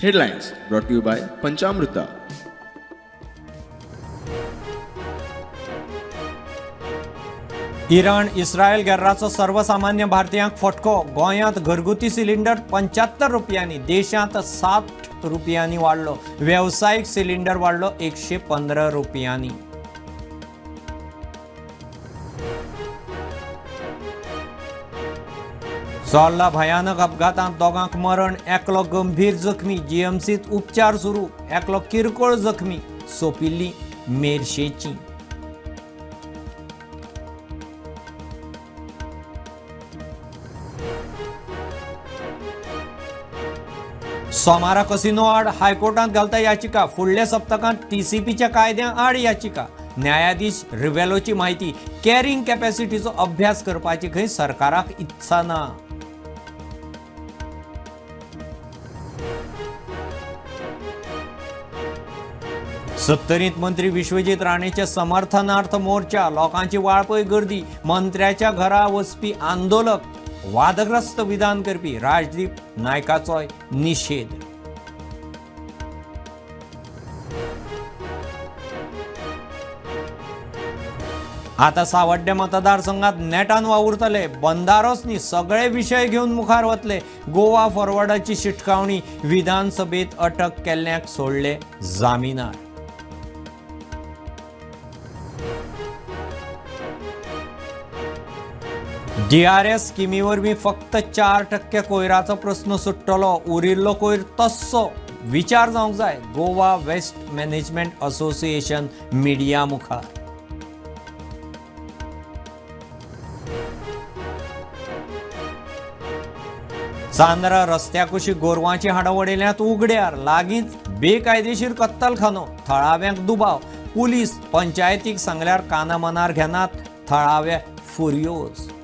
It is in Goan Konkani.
Headlines brought to you by Panchamruta. Iran Israel गेर्राचो सर्वसामान्य भारतीयांक फटको. गोंयांत घरगुती सिलिंडर 75 रुपयांनी, देशांत 60 रुपयांनी वाडलो. वेवसायीक सिलिंडर वाडलो 115 रुपयांनी. चोर्ला भयानक अपघातांत दोगांक मरण, एकलो गंभीर जखमी. जीएमसीत उपचार सुरू, एकलो किरकोळ जखमी. सोंपिल्ली मेरशेची. सोमारा कसिनो आड हायकोर्टांत घालता याचिका. फुडल्या सप्तकांत टीसीपीच्या कायद्या आड याचिका. न्यायाधीश रिवेलोची म्हायती. कॅरिंग कॅपॅसिटीचो अभ्यास करपाची खंय सरकाराक इत्सा ना. सत्तरींत मंत्री विश्वजीत राणेच्या समर्थनार्थ मोर्चा. लोकांची वाळपय गर्दी. मंत्र्याच्या घरा वचपी आंदोलक. वादग्रस्त विधान करपी राजदीप नायकाचोय निशेध. आता सावड्डे मतदारसंघात नेटान वावुरतले. बंदारोच न्ही, सगळे विशय घेवन मुखार वतले. गोवा फॉरवर्डाची शिटकावणी. विधानसभेत अटक केल्ल्यांक सोडले जामिनार. डीआरएस स्किमी वरवीं फक्त 4% कोयराचो प्रस्न सुट्टलो, उरिल्लो कोयर तस्सो. विचार जावंक जाय. Goa waste management association media मुखार. चांद्रा रस्त्या कुशीक गोरवांची हाडां वडयल्यांत उगड्यार. लागींच बेकायदेशीर कत्तलखानो. थळाव्यांक दुबाव. पुलीस पंचायतीक सांगल्यार काना मनार घेनात. थळावे फुर्योज.